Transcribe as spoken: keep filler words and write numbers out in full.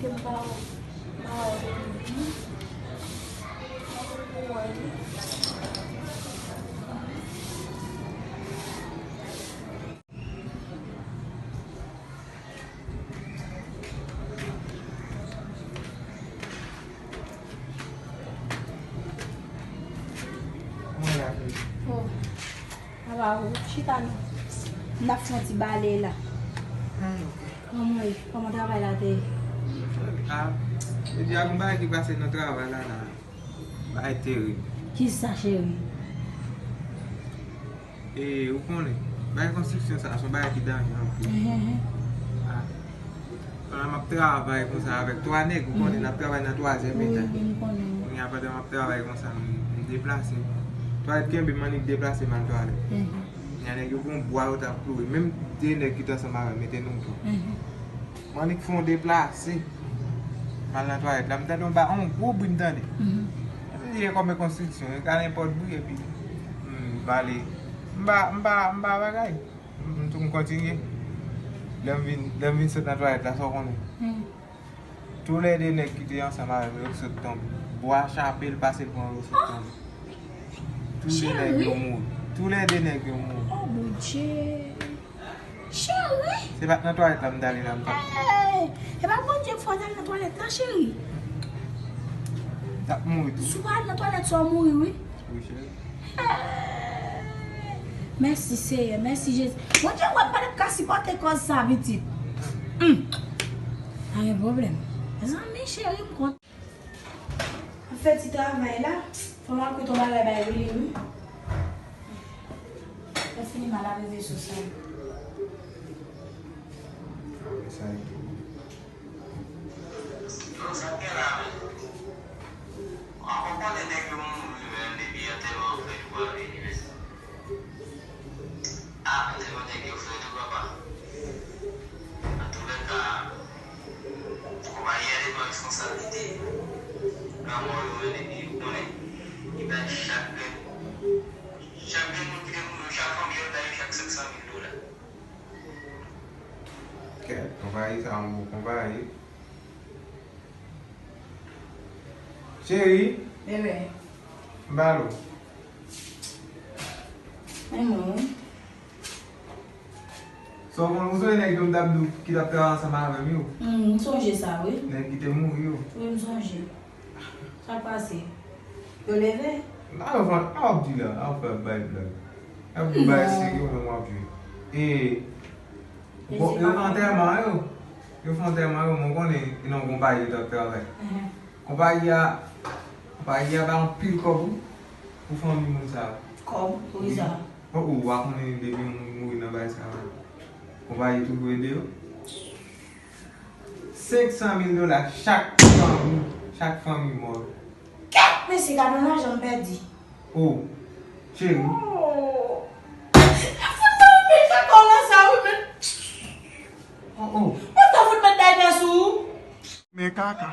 Kòman l ap ye? Oh, apa ou chita nou. N ap fè yon ti bale la. Ah, ok. Kòman w ye? Kòman travay la te ye? Ah, jodi a gon bagay ki pase nan travay la la. Bagay terib. Kisa, cheri? E, ou konnen, bagay konstriksyon sa, se yon bagay ki danje anpil. Ehe. Ah. Pandan m ap travay konsa avèk twa nèg, ou konnen, n ap travay nan twazyèm etaj. Wi, wi, m konnen. Kounye a, pandan m ap travay konsa, m, m deplase. Twalèt kenbe m, m annik deplase m al twalèt. Ehe. Kounye a, nèg yo gen yon bwa yo t ap kloure. Menm de nèg ki te ansanm avè m, mete nou tou. Ehe. M annik fè yon deplase. M al nan twalèt la, m tande yon ba, yon gwo bri m tande. Mhm. M di, e kòm e konstriksyon, e ka nenpòt bri, epi m bale. M pa, m pa, m pa bagay. M, m tou m kontinye. Lè m vin, lè m vin sot nan twalèt la, sa w konnen. Hmm. Toulède nèg ki te ansanm avè m yo sot tonbe. Bwa chape l, pase l pran yo sot tonbe. Toulède nèg yo mouri. Toulède nèg yo mouri. Oh, Bondye. Cheri! Se pa t nan twalèt la m t ale la m t ap. Ey! E pa Bondye k fè w t al nan twalèt la, cheri? M t ap mouri tou. Si w pa al nan twalèt sa, w mouri, wi. Wi, cheri. Ey! Mèsi, Seyè. Mèsi, Jezi. Bondye wè m pa t ap ka sipòte kòz sa, pitit. Hum! Pa gen pwoblèm. Mezanmi, cheri, m kontan. M fè ti travay la. Fò m al koute yon bagay bay Willy, wi. Mwen fini mal lave veso sa. Sa e tou. Yo, sa gen la, men. An, ou konnen nèg yo mouri, men, depi antèman an fèt, ou pa vini, men. Ah, men se bon nèg yo fè tou, papa. Antoulèka, konpayi a te pran responsablite lanmò yo, men depi yo konnen, li bay chak grenn, chak grenn moun ki te mouri yo, chak fanmi yo, li bay yo chak senk san mil dola. Kèt, konpayi sa a yon bon konpayi. Cheri. Bebe. M pale w. Men mwen, wi. Sa w konn, ou sonje nèg yo m t ap di w ki t ap travay ansanm avè m yo? Hmm, m sonje sa, wi. Nèg ki te mouri yo. Wi, m sonje. Sa k pase? Yo leve? A, yo fè, a, w ap di la, a, w ap fè bay blag. Ap di bay serye, w menm w ap jwe. E, bon, yo fè antèman yo. Yo fè antèman yo, mwen konnen e nan konpayi yo t ap travay. Mhm. Konpayi a, konpayi a bay anpil kòb, wi, pou fanmi moun sa yo. Kòb? Poukisa? Wi. Oh, oh, w pa konnen depi yon moun mouri nan bagay sa yo. Konpayi toujou ede yo. Senk san mil dola chak fanmi, chak fanmi mò. Kèt, mesye, gade yon lajan m pèdi. Oh, cheri. Oh. Fout mwen yon pil kakò nan sa, wi, men. Oh, oh. Mwen ta fout met dayvè sou ou. Men kaka.